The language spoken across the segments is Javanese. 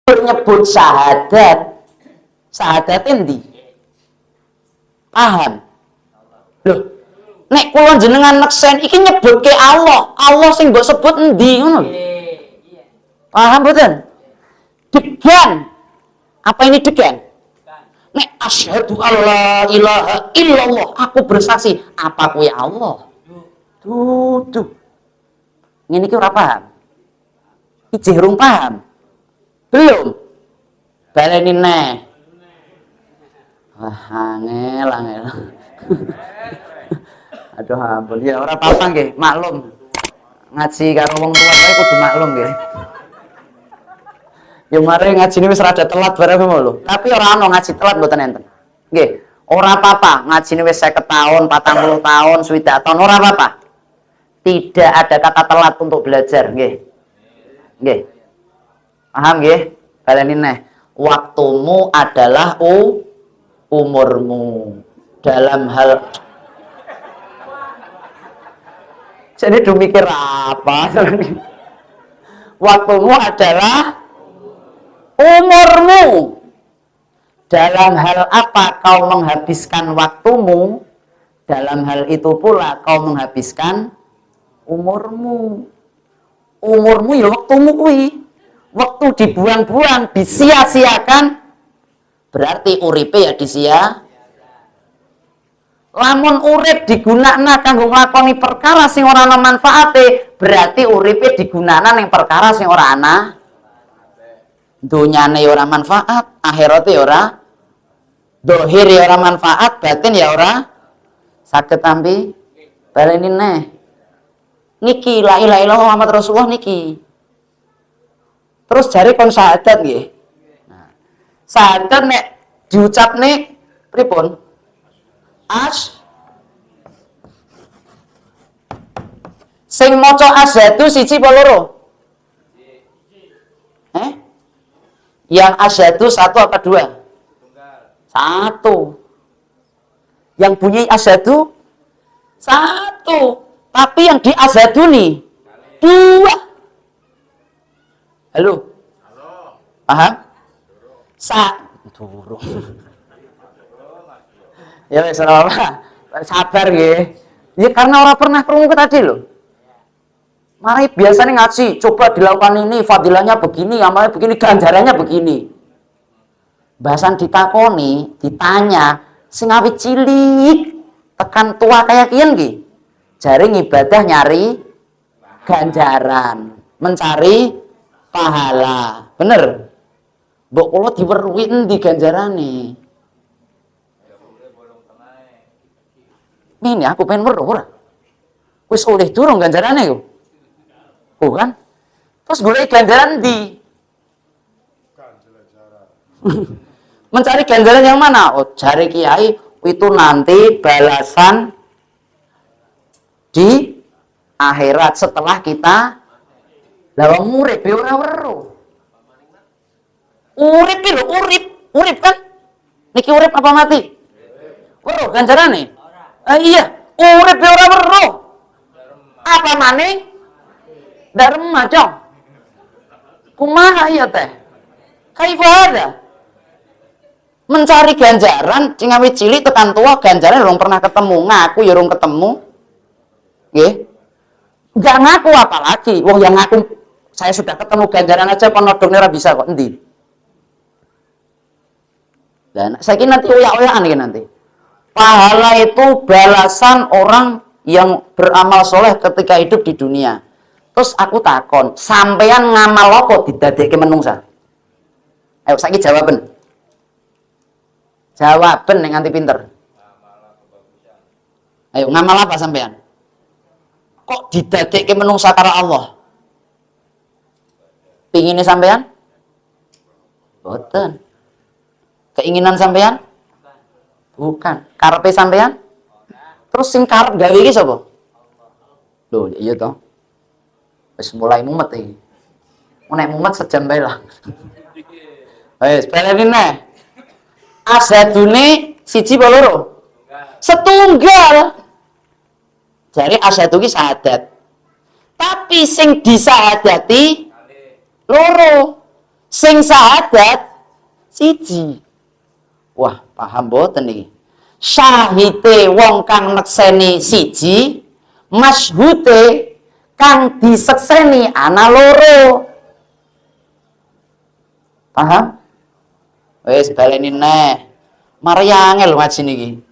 Nyebut syahadat, syahadat endi? Paham? Loh, nek kula jenengan neksen iki nyebutke Allah, Allah sing mbok sebut endi ngono lho. Paham mboten? Degan. Apa ini degan? Nek asyhadu alla ilaha illallah, aku bersaksi, apa kuwi Allah? Dudu. Ngene iki ora paham. Ijih rung paham. Belum. Baleni neh. Wah, angel angel. Aduh ampun, ya ora apa-apa nggih, maklum. Ngaji karo wong tua kae kudu maklum nggih. Ya mari ngajine wis rada telat bareng ngono lho. Tapi ora ono ngaji telat mboten enten. Nggih, ora apa-apa, ngajine wis 50 tahun, 40 tahun, 60 tahun ora apa-apa. Tidak ada kata telat untuk belajar, nggih. Nggih. Paham nggih? Baleni neh. Waktumu adalah umurmu. Dalam hal jadi do mikir apa? Waktumu adalah umurmu. Dalam hal apa kau menghabiskan waktumu? Dalam hal itu pula kau menghabiskan umurmu. Umurmu ya waktumu kuwi. Waktu dibuang-buang, disia-siakan, berarti uripe ya disia. Lamun urip digunakna kanggo nglakoni perkara sing ora ana manfaate, berarti uripe digunakna ning perkara sing ora ana. Donyane ya ora manfaat, akhirate ya ora, dohir ya ora manfaat, batin ya ora saged tampi. Baleni neh. Niki la ilaha illallah Muhammad Rasulullah niki. Terus jare kon syahadat nggih. Nah, syahadat nek diucapne pripun? As sing maca asyhadu siji apa loro? Eh? Yang asyhadu satu apa dua? Satu. Yang bunyi asyhadu satu. Tapi yang di asyhadu nih dua. Halo? Paham? Sa durung. Ya wis ora apa. Sabar nggih. Ya karena ora pernah krungu tadi loh. Mari biasanya ngaji, coba dilakukan ini, fadilahnya begini, amalnya begini, ganjarannya begini. Bahasan ditakoni, ditanya, sing awit cilik tekan tua kayak kian ki. Jare ngibadah nyari ganjaran, mencari pahala. Bener? Mbok kula diweruhi endi ganjarane? Ini aku pengen weruh ora. Wis oleh durung ganjarane iku? Bukan? Terus golek ganjaran di mencari ganjaran yang mana? Oh, cari kiai itu nanti balasan di akhirat setelah kita lah wong urip ya ora weruh. Urip ki lho, urip, urip kan? Niki urip apa mati? Weruh ganjarane? Ah, iya, urip ya ora weruh. Apa maning? Ndak remah, Cong. Kumaha iya teh? Kaifa hadza? Mencari ganjaran, sing awit cilik tekan tua ganjaran urung pernah ketemu, ngaku ya urung ketemu. Nggih. Enggak ngaku apalagi, wong yang ngaku saya sudah ketemu ganjaran aja kon nodongnya ora bisa kok endi. Dan saya kira nanti oyak-oyakan iki nanti. Pahala itu balasan orang yang beramal soleh ketika hidup di dunia. Terus aku takon, sampean ngamal apa didadekke menungsa? Ayo saiki jawaben. Jawaben nek nganti pinter. Ayo ngamal apa sampean? Kok didadekke menungsa karo Allah? Pingine sampean? Boten. Keinginan sampean? Bukan. Karepe sampean? Terus sing karep gawe iki sapa? Lho, iya toh. Wis mulai mumet iki. Nek mumet sejam bae lah. Wis, baleni neh. Asadune siji apa loro? Setunggal. Jare asyhadu ki syahadat. Tapi sing disahadati loro. Sing syahadat siji. Wah, paham mboten niki? Syahide wong kang nekseni siji, masyhude kang disekseni ana loro. Paham? Wis, baleni neh. Mari angel ngaji niki.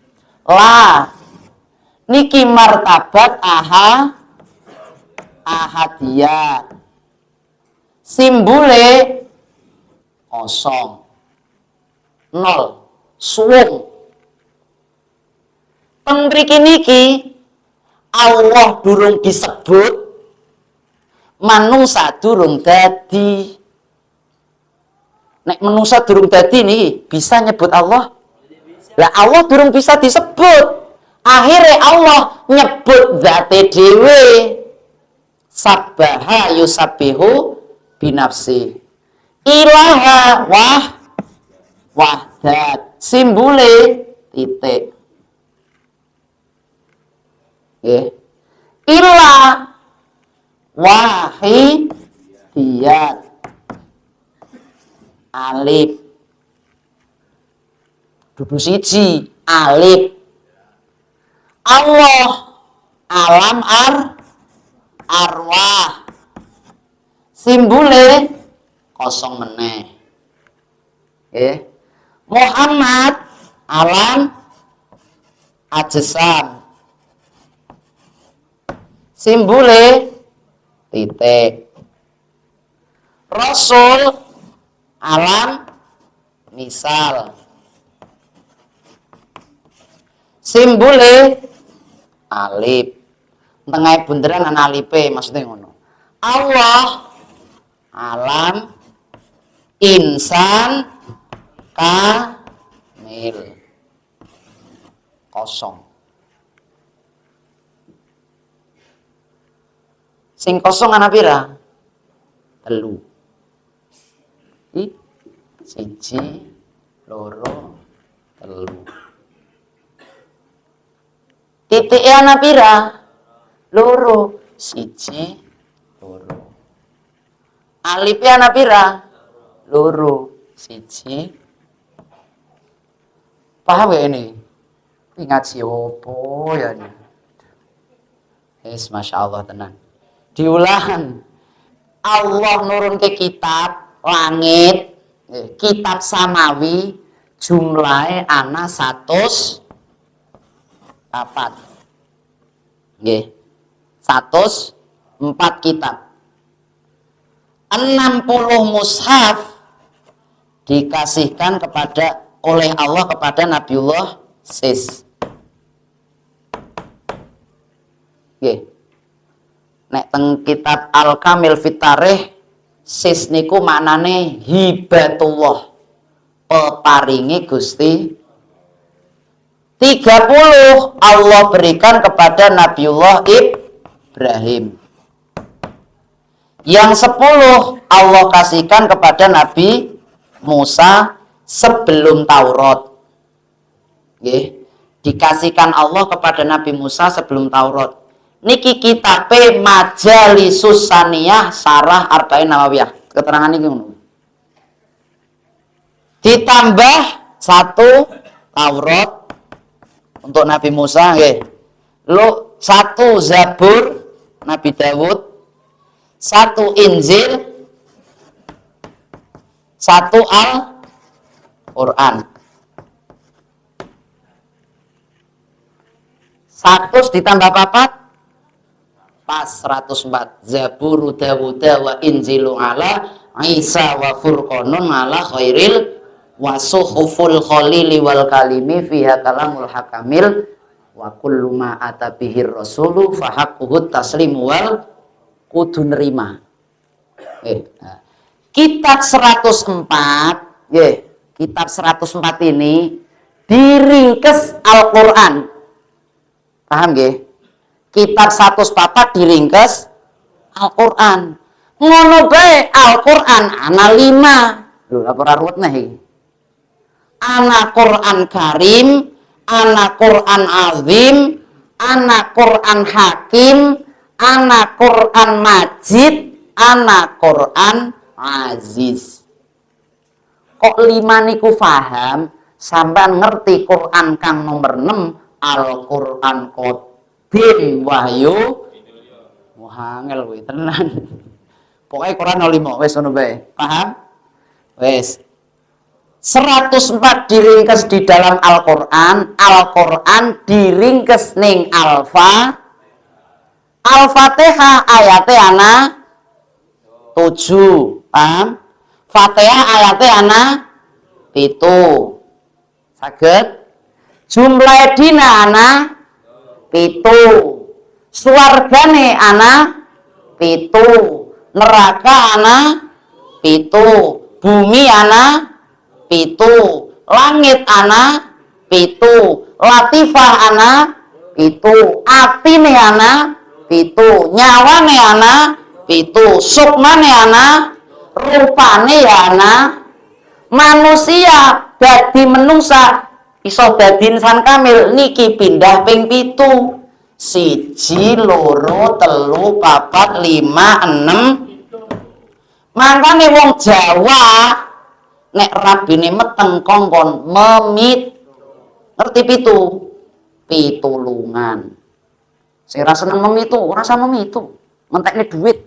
Lah niki martabat ahadiyah. Simbole kosong. Nol. Suwung. Teng mriki niki Allah durung disebut, manungsa durung dadi. Nek menungsa durung dadi nih bisa nyebut Allah? Lah, Allah durung bisa disebut. Akhirnya Allah nyebut zate dhewe. Sabbaha yusabbihu binafsi. Ilaha wah wahdat. Simbole titik. Nggih. Ilah wahidiyat. Alif. Dudu siji, alif. Allah alam arwah. Simbole kosong meneh. Nggih. Muhammad alam ajsam. Simbole titik. Rasul alam misal. Simbole alif. Tengah bunderan ana alife, maksudnya ngono. Allah alam insan kamil. Kosong. Sing kosong ana pira? Telu. I siji, loro, telu. Titike ana pira? Loro. Siji, loro. Alife ana pira? Loro. Siji. Paham ya ini? Ini ngaji opo ya ini? Yes, Masya Allah tenan. Diulang. Allah nurun ke kitab langit, kitab samawi, jumlahnya ana 104. Nggih. 104 kitab. 60 mushaf dikasihkan kepada oleh Allah kepada Nabiullah Sis. Nggih. Nek teng kitab Al-Kamil fit Tarikh, sis niku maknane hibatullah, peparingi Gusti. 30 Allah berikan kepada Nabiullah Ibrahim. Yang 10 Allah kasihkan kepada Nabi Musa sebelum Taurat. Nggih. Dikasihkan Allah kepada Nabi Musa sebelum Taurat. Niki kitabe Majalisus Saniyah Syarah Arba'in Nawawiyah. Keterangan niki ngono. Ditambah satu Taurat untuk Nabi Musa nggih. Lo satu Zabur Nabi Dawud, satu Injil, satu Al-Quran. 100 ditambah papat pas 104. Zaburu Dawuda wa Injilu ala Isa wa Furqanun ala khairil wa suhuful khalili wal kalimi fiha kalamul hakamil wa kullu ma ata bihir rasulu fahaqquhu taslimu wal kudu nerima. Nah. Kitab 104, nggih, kitab 104 ini diringkes Al-Qur'an. Paham nggih? Kitab 104 diringkes Al-Qur'an. Ngono bae Al-Qur'an ana 5. Lho, apa ora ruwet neh iki? Ana Quran Karim, ana Quran Azim, ana Quran Hakim, ana Quran Majid, ana Quran Aziz. Kok lima niku paham, sampean ngerti Quran kang nomor 6, Al-Quran Qadim Wahyu. Wah, angel kuwi tenan. Pokoknya Quran 5 wis ngono bae. Paham? Wis. 104 diringkes di dalam Al-Quran, Al-Quran diringkes ning Alfa. Al-Fatihah ayatnya ana 7, paham? Fatihah ayatnya ana 7. Saged? Jumlah dina ana 7. Suwargane ana 7. Neraka ana 7. Bumi ana 7. Langit ana 7. Latifah ana 7. Atine ana 7. Nyawane ana 7. Sukmane ana, rupane ya ana. Manusia dadi menungsa iso dadi insan kamil niki pindah ping 7. 1, 2, 3, 4, 5, 6. Mangkane wong Jawa nek rabine meteng kongkon memit, ngerti pitu, pitulungan. Sing ra seneng memitu, ora usah memitu, ngentekne duit.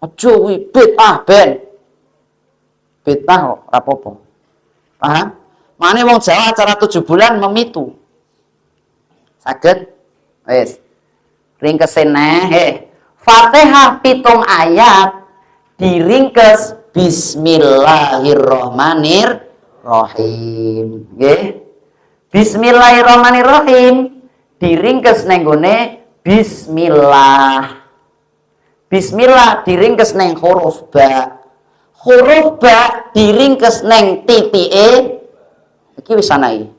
Aja kuwi bid'ah ben. Bid'ah kok ora apa-apa. Paham? Mane wong Jawa acara 7 bulan memitu. Saged? Wis. Ringkese neh, Fatihah 7 ayat diringkes Bismillahirrahmanirrahim. Nggih. Bismillahirrahmanirrahim diringkes neng gone bismillah. Bismillah diringkes neng huruf ba. Huruf ba diringkes neng titike iki wis ana iki.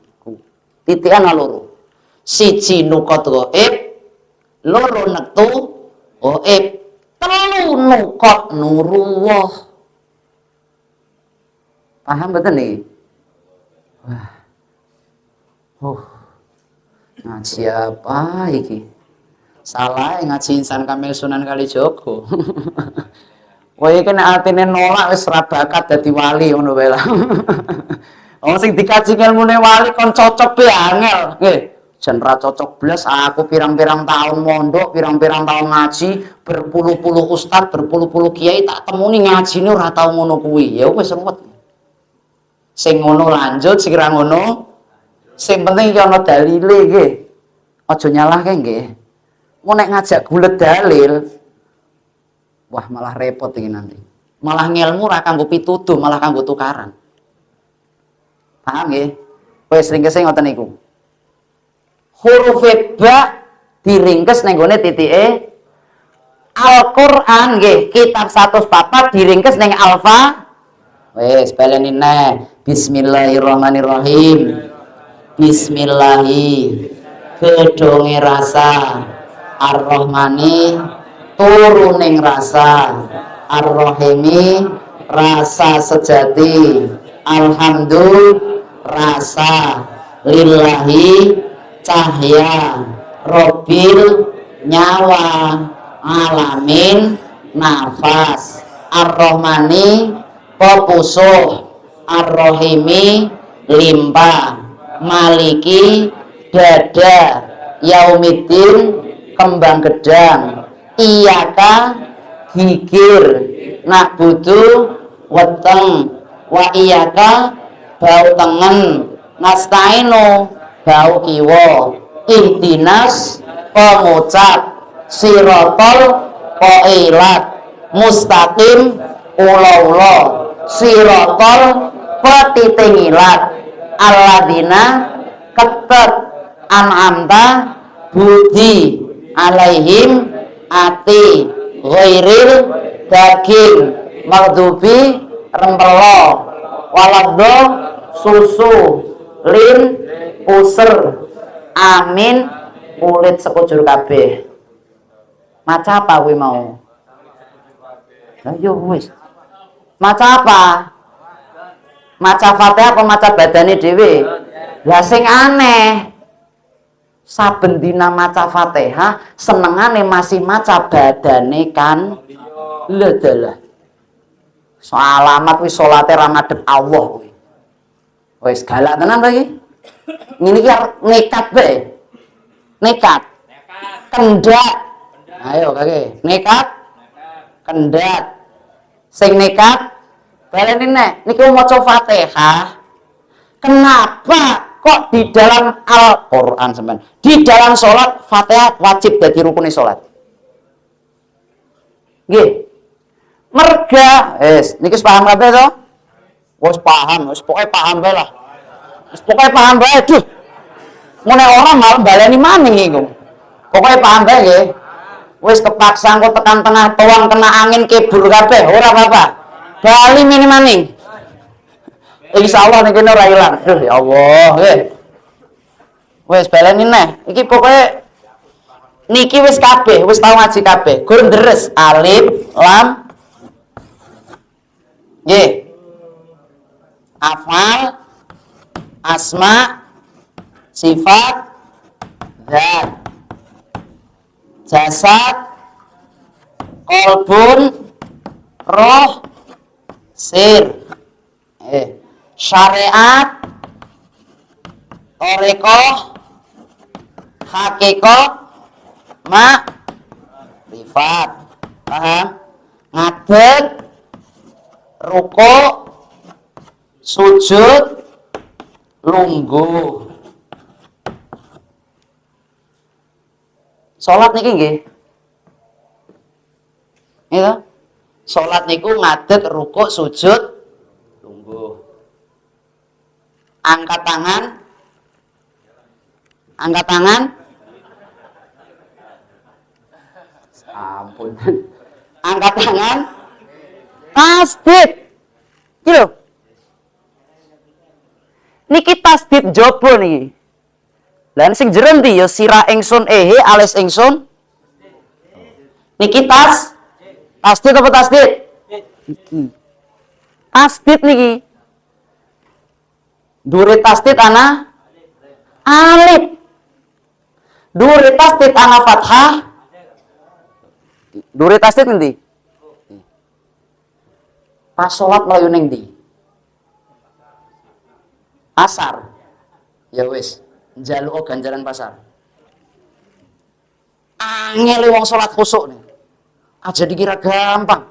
Titike ana loro. 1 nukot ghaib, 2 nektu ghaib, 3 nukot nurullah. Paham betul nih? Wah. Ngaji apa iki? Salah ngaji Insan Kamil Sunan Kalijogo. Kowe iki nek atine nolak wis ora bakat dadi wali ngono wae lah. Wong sing dikaji ilmune wali kon cocok be angel. Nggih. Jan ra cocok blas aku pirang-pirang tahun mondok, pirang-pirang tahun ngaji, berpuluh-puluh ustad, berpuluh-puluh kiai tak temuni ngajine ora tau ngono kuwi. Ya wis ruwet. Sing ngono lanjut, sing ra ngono sing penting iki ana dalile nggih. Aja nyalahke nggih. Mau nek ngajak gulet dalil, wah malah repot iki nanti. Malah ngelmu ora kanggo pituduh, malah kanggo tukaran. Paham nggih? Wis ringkese ngoten niku. Huruf ba diringkes ning gone titike. Al-Qur'an nggih, kitab 104 diringkes ning alfa. Wis baleni neh. Bismillahirrahmanirrahim. Bismillahi gedonge rasa, Ar-Rahmani turuning rasa, Ar-Rahimi rasa sejati, Alhamdulillah rasa, lillahi cahya, Robbil nyawa, alamin nafas, Ar-Rahmani pepusuh, Ar-Rahimi limpah, Maliki dada, Yaumiddin kembang gedang, Iyaka gigir, na'budu weteng, wa iyaka bau tengen, nastainu bau kiwa, ihdinas pengucap, sirotol koilat, mustaqim ula-ula, sirotol petitingilat, alladzina ketet, an'amta budi, alaihim ati, ghairil daging, maghdubi rempelo, waladdo susu, lin puser, amin kulit sekujur kabeh. Maca apa kuwi mau? Lah yo wis. Maca apa? Maca Fatihah apa maca badane dhewe? Lah sing aneh, saben dina maca Fatihah senengane masih maca badane kan. Lho dalah. Alamat wis salate ra madhep Allah kuwi. Wis galak tenan to iki. Ngene iki arep nekat bae. Nekat. Kendak. Ayo kake. Nekat. Kendak. Sing nekat baleni nek niku maca Fatihah. Kenapa kok di dalam Al-Qur'an sampean? Di dalam sholat Fatihah wajib dadi rukune sholat. Nggih. Merga, wis niki wis paham kabeh to? Wis paham, wis pokoke paham bae lah. Wis pokoke paham bae, duh. Ngene ora malah baleni maning iku. Pokoke paham bae nggih. Wis kepaksa engko tekan tengah toang kena angin kebur kabeh, ora apa-apa. Bali mini maning. Insyaallah niki ora ilang. Duh ya Allah, nggih. Wis baleni neh. Iki pokoke niki wis kabeh, wis tau ngaji kabeh. Gur ndres alif, lam, nggih. Afal, asma, sifat, zat, jasad, kolbun, roh, sir, syariat, torekoh, hakikat, makrifat. Paham? Ngadeg, rukuk, sujud, lungguh. Salat niki nggih. Iya. Salat niku ngadeg, rukuk, sujud, lungguh. Angkat tangan. Angkat tangan. Ampun. Angkat tangan. Tasdid. Iki lho. Niki tasdid jaba niki. Lah sing jero ndi ya sirah ingsun ehe alis ingsun. Niki tas tasdid apa tasdid? Niki. Tasdid niki. Dure tasdid ana alif. Dure tasdid ana fathah. Dure tasdid ngendi? Pas salat mlayu ning ndi? Pasar. Ya wis, njaluk ganjaran pasar. Angel wong salat khusuk nih. Aja dikira gampang.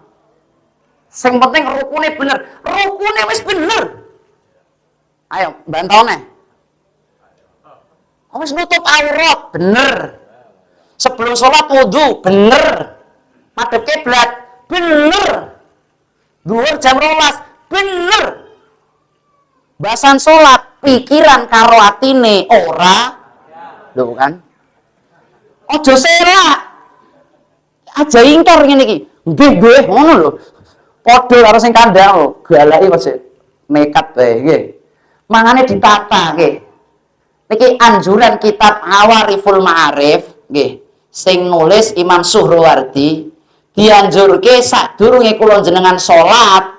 Sing penting rukune bener. Rukune wis bener. Ayo, bantahne. Wis nutup aurat, bener. Sebelum sholat wudhu, bener. Madhep kiblat, bener. Dhuhur jam 12, bener. Bahasan sholat, pikiran karo atine ora. Lho kan? Aja selak. Aja ingkar ngene iki. Nggih, nggih, ngono lho. Padha karo sing kandhang lho, galake kok sik nekat bae nggih. Mangane ditata nggih. Niki anjuran kitab Awariful Ma'arif nggih, sing nulis Imam Suhrawardi, dianjurke sadurunge kula jenengan salat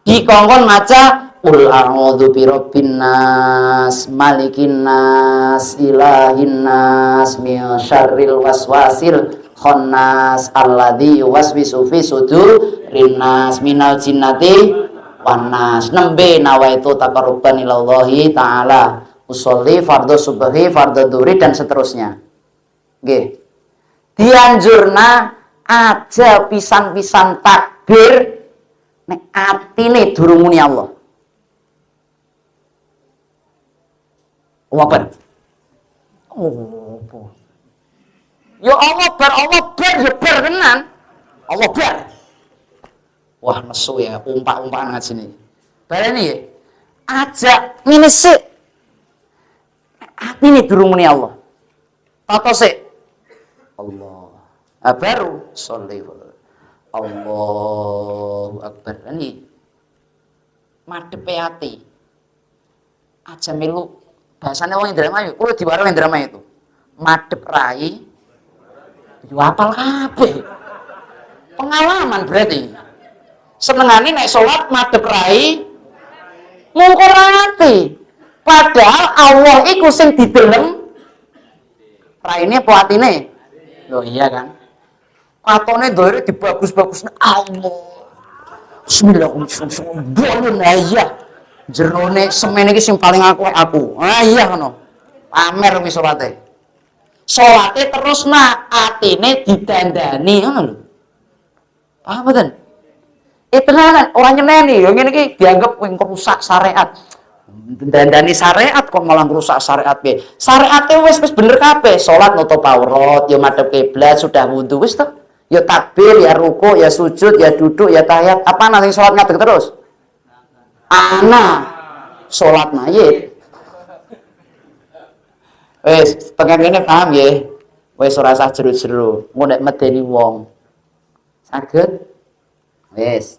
dikongkon maca Qul a'udzu birabbin nas, malikin nas, ilahin nas, min syarril waswasil khannas alladzi yuwaswisu fi sudurin nas minal jinnati wan nas. Nembe nawaitu taqarruban ilallahi ta'ala. Usolli fardhu subhi, fardhu dhuhri dan seterusnya. Nggih. Dianjurna aja pisan-pisan takbir nek atine durung muni Allah. Allah bar. Oh, apa? Ya Allah bar, Allah bar, ya bar tenan. Allah bar. Wah, nesu ya, umpak-umpakan ngaji niki. Baleni ya. Aja ngene sik. Atine durung muni Allah. Tata sik. Allah. Ah, baru sholli Allahu Akbar. Ini madepe ati. Aja melu bahasane wong Indramayu, kula diwarung Indramayu itu. Madep rai yo apal kabeh. Pengalaman berarti. Senengane nek salat madep rai mungkur ati. Padahal Allah iku sing dideleng raine apa atine? Loh iya kan? Katone dohire dibagus-bagusne Allah. Bismillahirrahmanirrahim. Iya. Jerone semene iki sing paling aku. Ah iya ngono. Pamer kuwi salate. Salate terus nak atine didandani ngono lho. Paham mboten? Eh, tenanan, ora nyeneni, yo ngene iki dianggap kowe ngrusak syariat. Dandani syariat kok malah ngrusak syariat piye? Syariate wis wis bener kabeh. Salat nutup aurat, ya madhep kiblat, sudah wudu wis toh. Ya takbir, ya ruku, ya sujud, ya duduk, ya tahiyat. Apa nanti salat ngadeg terus? Ana salat mayit. Wis, tekan kene paham nggih? Wis, ora usah jero-jero. Engko nek medeni wong. Saged? Wis.